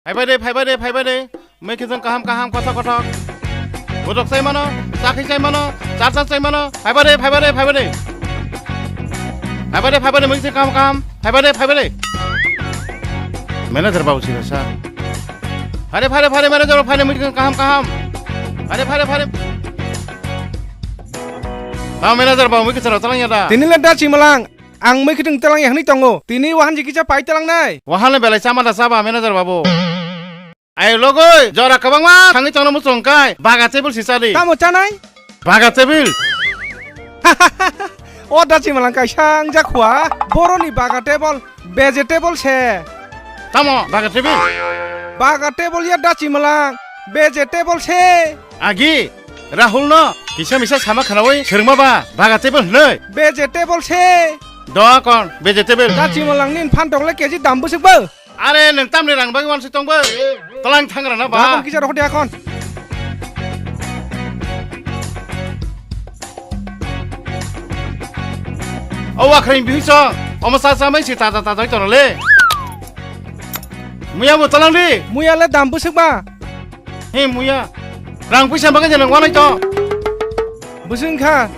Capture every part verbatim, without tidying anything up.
Phaibai de, phaibai de, phaibai de. Mui khijang kaham kaham, kothok kothok. Bodok chai mano, chakhi chai mano, char char chai mano. Phaibai de, phaibai de, phaibai de. Phaibai de, phaibai de, mui khijang kaham kaham. Phaibai de, phaibai de. Manager babu sirasa. Phare, phare, phare, manager babu, phare, mui khijang kaham kaham. Phare, phare, phare. Ba manager babu, mui khijang talang ya da. Tini le da chimlang. Ang mui khitwng telang ya hwnwi tongo. Tini wahan jikisa pai telang nai. Wahan le belai chama da chaba manager babu. Ai logoi, jora kwbangma thangwi tongno muchung kai. Baga table si chadi. Tamo chanai? Baga table. O da chimlang kaisa ang jakhwa. Boroni baga table, vegetable se. Tamo baga table? Baga table ya da chimlang, vegetable se. Agi, Rahul no kisa misa sama khnawi swrwngma ba baga table hwnwi. Vegetable se. Do kon vegetable. Da chimlang nin phan tokle keji dam bwswk bo. Are nwng tamni rang bagwi wansuk tong bo. Tlang thangra na ba. Da kon kisa rokho de akon. O wakhring bihisa. Omo sa sa mai si taja taja wi tong le. Muya bo talang di. Muya le dam bwswk ba. He muya. Rang puisa bagwi je nang wanai to. Bwswng kha.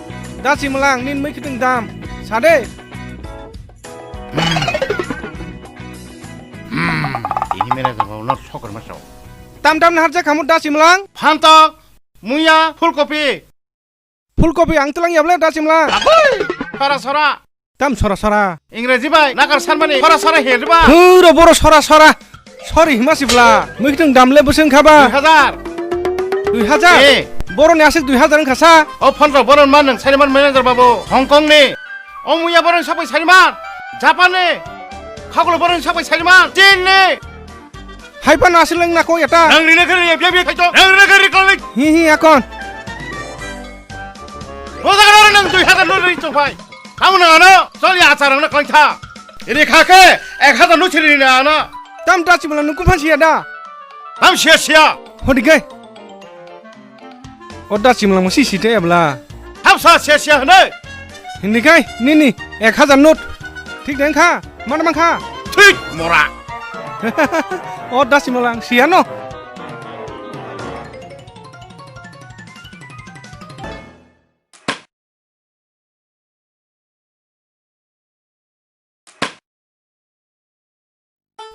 Da chimlang nin mui khitwng dam. Sade. Hmm. Ini mera jabo not sokor maso. Tam tam nahar je khamu da chimlang. Phantok. Muya. Full copy. Full copy ang telang ya ble da chimlang. Aboi. Sora sora. Tam sora sora. Ingreji bai nakar sanmani sora sora he ba. Huro boro sora sora. Sorry hima sibla. Mui khitwng dam le bwswng kha ba. Dui hajar. Dui hajar. Eh. Boroni aswk dui hajar wngkha sa. O phone rok boron man nang sariman manager babu. Hong Kong ni. O muya boron sapai sariman. Japan ni. Khaklo boron sapai sariman. Chin ni. Hai pa nasi leng na ko yata. Nang rina kari ya bia bia khaito. Nang rina kari kali. Hi hi akon. Roza karo nang dui hajar no ri chok pai. Kamu nang ano choli achar ang na kali tha. Ini kha ke ek hajar no chiri na ano. Tam da chimla nukun phan sia da. Tam sia sia. Hodi gai. O da chimlang si si te ebla. Hapsa sia sia hwnwi. Hindi kai nini ek hajar note. Thik deng kha. Mana mang kha. Thik mora. O da chimlang sia no.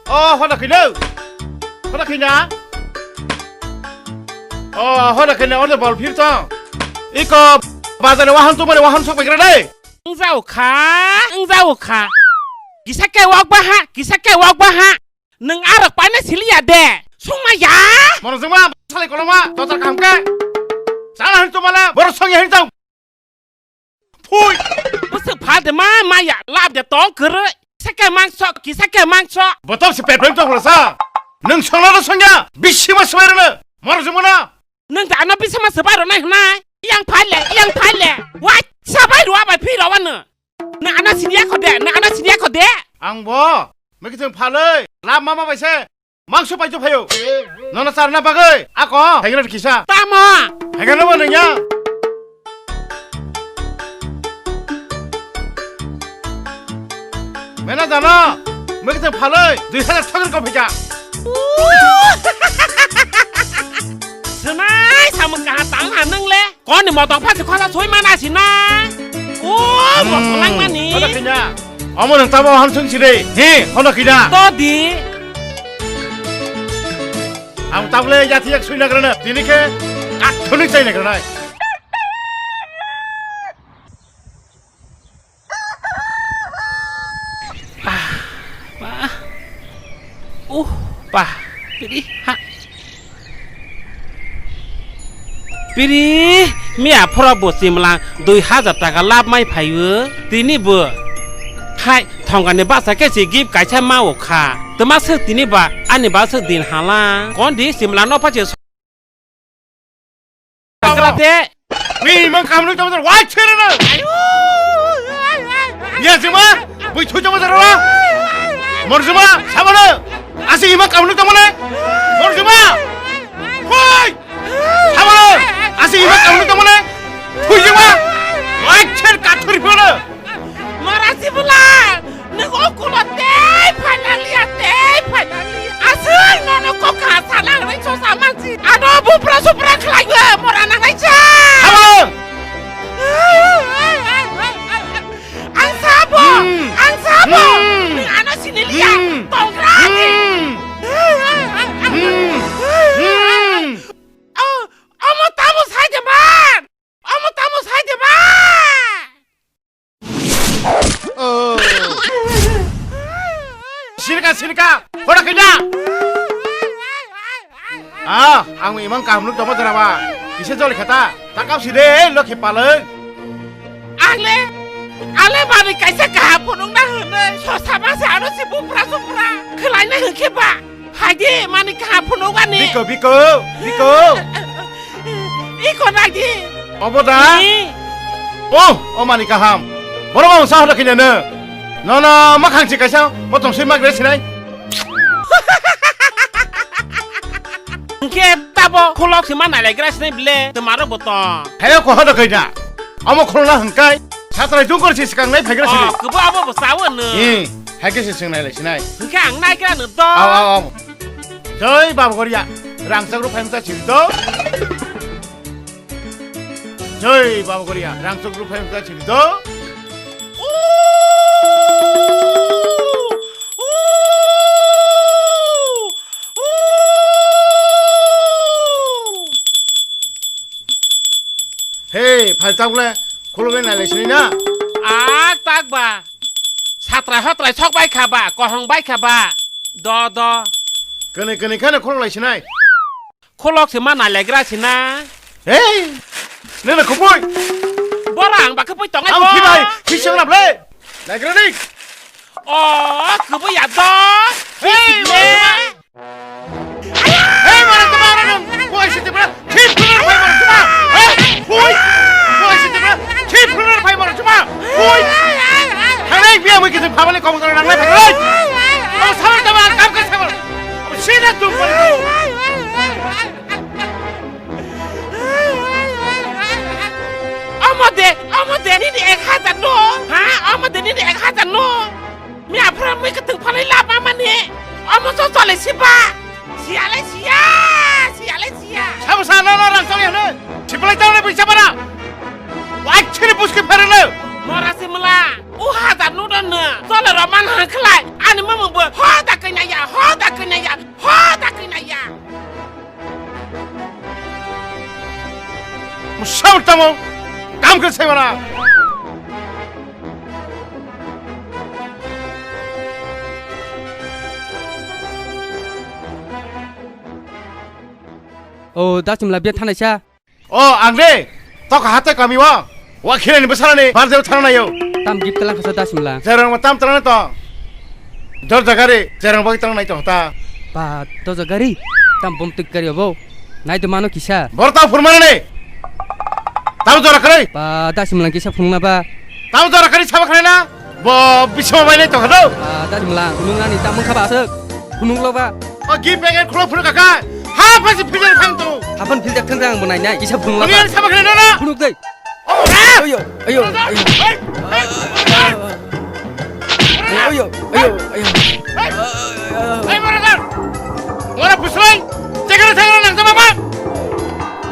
O hoda khina. Hoda khina. O hoda khina order bol phir tong. Iko bazar wahan tumare wahan sok paikra dai. Wngjaokha, wngjaokha. Kisa khe wak baha, kisa khe wak baha. Nwng arok paina siliya de. Sungma ya. Mono juma salai koloma dotar kaham khe. Sala hin tumala boro songya hin tong. Phui! Bwswk pha de ma maya lab de tong kwrwi. Kisa khe mangso, kisa khe mangso. Botom se peplem tong sa. Nwng songna do songya. Bisi ma swai rwno. Moro jumana. Nwng da ano bisi ma swbai rwnai hwnai. Yang phale, yang phale. Wai sabai rwa bai phi rwa no. Na ana siniya khode, na ana siniya khode. Ang bo. Mekhe thung phaloi. Lab mama bai se. Mangso paito phaio. Nono charna bagwi ako. Haigana kisa. Tamo. Haigana bo nangya. Mena jano. Mekhe phaloi. Dui hajar thokir ko phika. Swnai samung kaha tang ha nang le. Koni motong phasi khosa soi mana sina. O, hmm, motong langmani. Hono kina. Omo nang tamo han sung sire. He, hono kina. To di. Ang tabule yati yak sui nagrana. Tini khe athuni chai nagrana. Ah, pa. Uh, pa. Piri, ha. Piri, miya phora bo chimlang dui hajar taka lab mai phaio. Tini bo. Hai, thongani basa khe si gift kaisa ma o kha. Tma swk tini ba, ani ba swk din hala. Kon di chimlang no pha se Akrate. Ni mang kam nuk tamo wai chere na. Ya jima, bui thu tamo daro. Mor jima, sabana. Asi ima kam nuk tamo ne. Mor jima. Wai. Sabana. Asi ima kam nuk tamo ne. Thu jima. Wai cher ka thuri phono. Mara sibula. Nung o kulo tei phainaliya, tei phainaliya. Aswk nono Ah, ang imang kaham nuk tongma jora ba. Kisa joli khata. Takap si de, lokhi paleng. Ang le, ang le bani kaisa kaham phunuk na hwnwi. Sosa masa ano si bupra supra. Khwlai na hwnkhe ba. Hai de, mani kaham phunuk ani. Biko, biko, biko. Iko nai di. Obo da? Ni. Oh, o mani kaham. Borok ang sa hoda khinano. Nono makhang si kaisa, motong si magre sinai. Hwnkhe tabo khulok sima nailaigra sinai bile, twmaro botong. Hayo ko hodo kaina. Amo khulokna hwnkhe satrai jungkor si swkang nai phaigra sini. Oh, kubo abo bo sawo no. Eh, haike si swng nailai sinai. Hwnkhe ang naigra no do. Aw, aw, aw. Joi Baba Goria, rangchak rok phaimsa siri do. Joi Baba Goria, rangchak rok phaimsa siri do. Hey, phai tak le, khulugwi nailai sini na? Ah, tak ba. Satrai hotrai sok bai kha ba, kohong bai kha ba. Do, do. Kene, kene, kene khuluk lai sinai. Khulok se ma nailegra sina. Hey! Nene khubui! Bora ang bakhe pui tongai. Ang bo. Khibai, khisang lap le. Naigra ni. Oh, khubui ya do. Hey, hey, mana tama mana nung. Boy si tibra. Chip khulur phai mana tama. Hey, boy. Boy si tibra. Chip khulur phai mana tama. Boy. Hanai biya mui kisim phamani kong tara nanglai phai. Oh, sabar tama kam kar sabar. Sina tum pari. Omo de, omo de nini ek hajar no? Ha? Omo de nini ek hajar no? Mi aphra mui kwtwng phalai lama mani. Omo so chole siba. Siya le siya, siya le siya. Sabo sa no no rang chole hne. Siplai tawle bisa bara. Wai chiri buski pherele. Mora simla. U hajar no don no. Chole roman hankhlai. Ani mama bo. Hoda kanya ya, hoda kanya ya. Hoda kanya ya. Musam tamo, kam khe sai mana. O, dasimla bia thanai sa. O, ang de, tok hatai kami wa. Wa khirani bwsarani, barjao tharanayo. Tam gift talang khasa dasimla. Jerang ma tam talang to. Dor jagari, jerang bagi talang nai to ta. Ba, dor jagari. Tam bom tik kari obo. Nai to mano kisa. Bor ta furmana ne. Tam jora kari. Ba, dasimla kisa phungna ba. Tam jora kari sabak na. Bo bisma bai nai tongkha do. Ah, dadi mla, nung ani tamung kha ba aswk. Phunuk lo ba. O gi packet khulo phunuk kha. Ha phaisi philter thang to. Hapan philter thang thang bo nai nai. Kisa phunuk lo ba. Nung ani sama khna na. Phunuk dei. O, ah! Ayo, ayo, ayo. Hey, hey. Ayo, ayo, ayo. Hey. Hey, mora kar. Mora busrai. Jekara thang nang jama ba.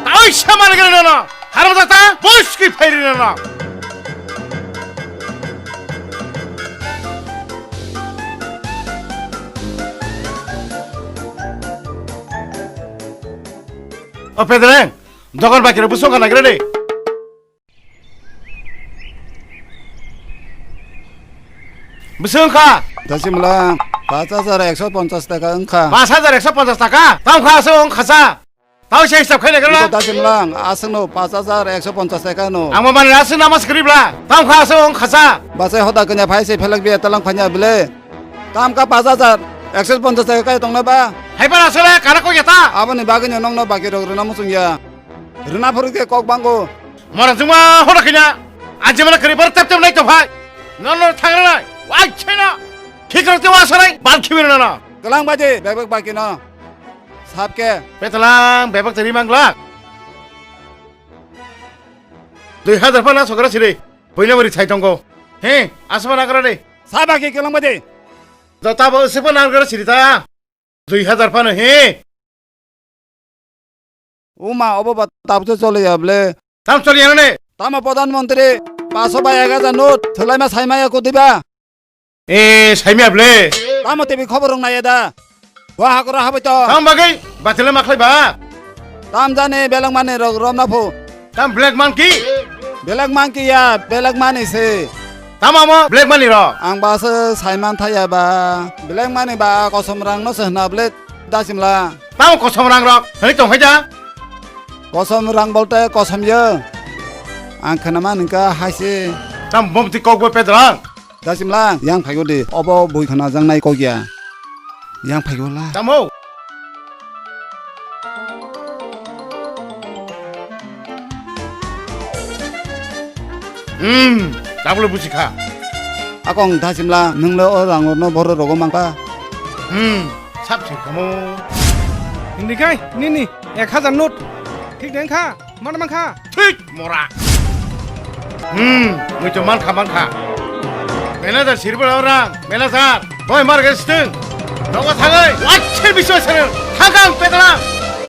Tao sama lagi na na. Haram jata. Bos ki phairi na na. O Pedreng, dokan bakiro busong ka nagira de. Busong ka. Dasimla, paanch hajar ekso ponchas taka wngkha. Paanch hajar ekso ponchas taka? Tamo kha aswk wng khasa. Tamo se hisab khaina gana? Iko dasimlang, aswkno paanch hajar ekso ponchas taka no. Ang mani aswk nama script la. Tamo kha aswk wng khasa. Bachai hoda kanya phai se phelak biya talang phanya bile. Tam ka paanch hajar ekso ponchas taka kai tongna ba? Hai ba aswk la kana koi ta? Aboni bagwi no nongno baki rok rwna muchung ya. Rwna phuru khe kok bango. Mora juma hoda kanya. Anjimana kari bar tep tep nai to phai. Non non thang nai. Wai chena. Khikro te wa sarai. Bal khibi na na. Kalang baje bebek baki no. Sabke. Petalang bebak tari manglak. Dui hajar pa na sokra siri. Boina bari chai tongo. He, asma na kara de. Saba ke kelang bade. Do tabo sepa na kara siri ta. Dui hajar pa no he. Uma obo ba tabse chole ya ble. Tam chole ya ne. Tamo pradhan mantri paso ba ek hajar note thulai ma sai ma ya kodiba. E, saimya ble. Tamo tebi khobor rong nai da. Wa hakoro habai to. Tam bagwi batile ma khlai ba. Tam jani belak mani rok romna phu. Tam black monkey. Belak monkey ya, belak mani se. Tam amo black money ro. Ang ba se saiman thaya ba. Belak mani ba kosom rang no se hna ble dasimla. Tamo kosom rang rok, hani tong hai da? Kosom rang bolte kosom yo. Ang khanama ningka haise. Tam bom ti kok bo pedra. Dasimla, yang phaigo di. Obo bui khana jang nai kok ya. Yang phaigo la. Tamo. Hmm, tablo busi kha. Akong dasimla, nunglo o rang no boro rogo mangka. Hmm, sap sing kamo. Hindi kai, nini, ek hazar note. Thik deng kha. Mana mankha? Thik mora. Hmm, mui to mankha, mankha. Manager sirbo orang, manager. Boy mar gas stung. Nogo thangai, wachhe biswa sir. Thangang pedra.